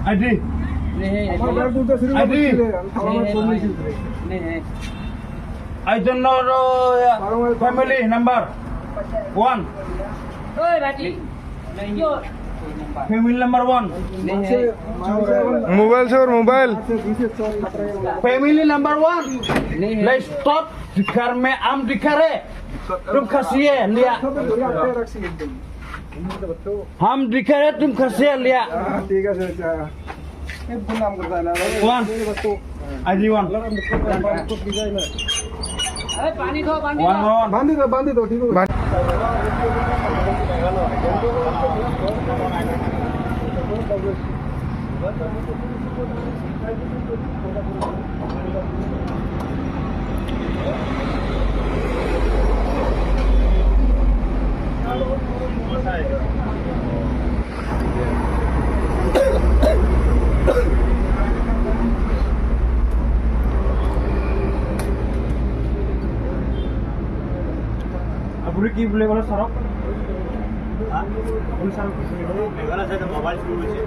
ID ID family number 1. Family number 1. Mobile sir, mobile. Family number 1. Let's stop. दिखार में आम दिखा रहे, तुम खसिए लिया। हम दिखा रहे, तुम खसिए लिया। ठीक है। 1 ID 1. पानी दो, पानी बांधी दो, बांधी दो। ठीक है। আপুনি কি বুলি ক'লে ছাৰক? আপুনি ছাৰক কি বুলি ক'লে? মোবাইল চুৰ হৈছে।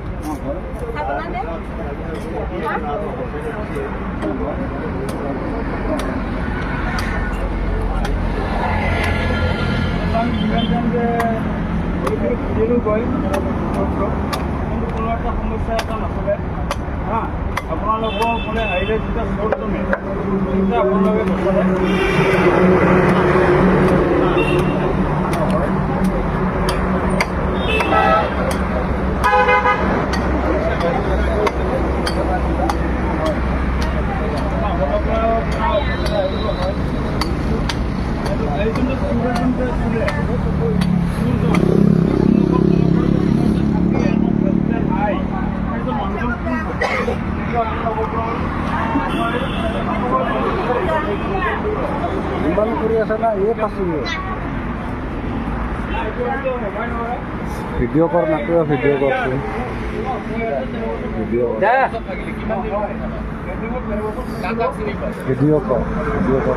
কিন্তু কোনো এটা সমস্যা এটা নচলে। হা, আপোনালোকৰ মানে আহিলে যেতিয়া চোৰ জমে তেতিয়া আপোনালোকে নচলে। ইমান কৰি আছে না, এই পাঁচ ভিডিঅ' কৰ না, কিবা ভিডিঅ' কৰছো। ভিডিঅ' ভিডিঅ' কৰ, ভিডিঅ' কৰ, ভিডিঅ' কৰ।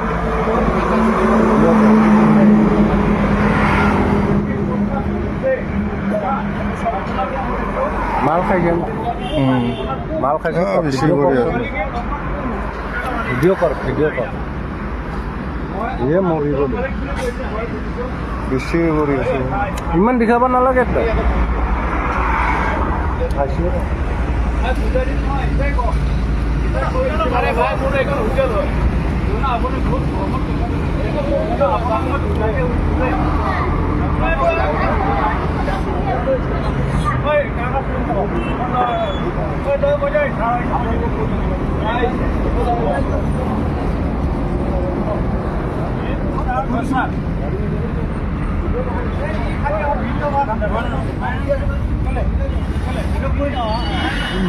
মাল খাইছে, মাল খাইছে। ভিডিঅ' কৰ, ভিডিঅ' কৰ। এ মৰি গ'লো, বেছি কৰি আছে। ইমান দেখাব নালাগে। খাইছে।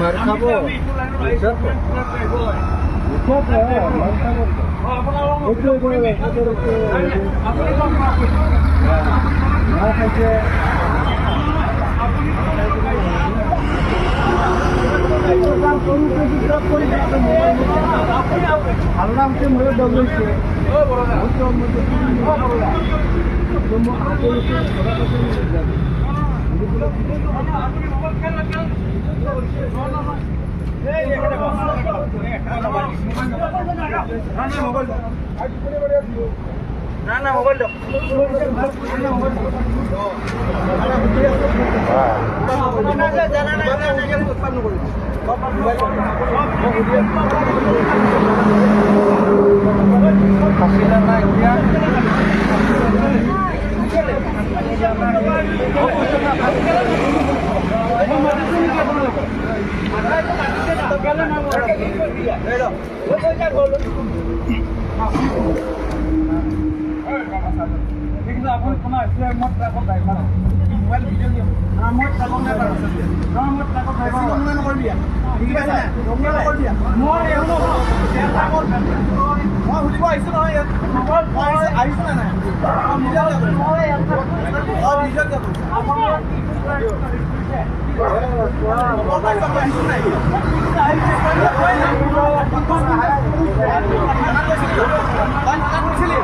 মাৰ খাব, মাৰ খাইছে। না না মোবাইল থানাত কৈছিলি?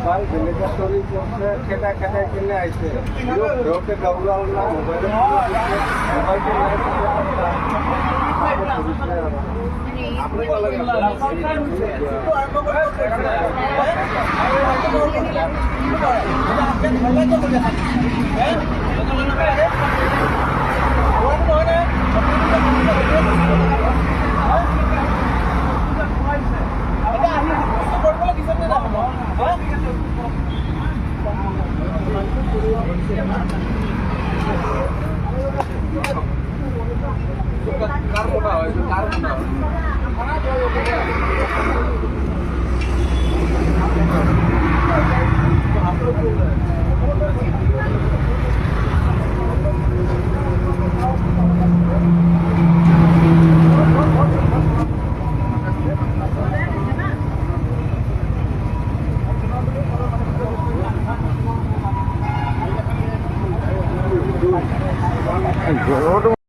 মোবাইল বেলেগে চুৰি কৰিছে, খেদাই খেদাই কিনে আহিছে। সিহঁতে দৌৰাল না মোবাইল, মোবাইলটো।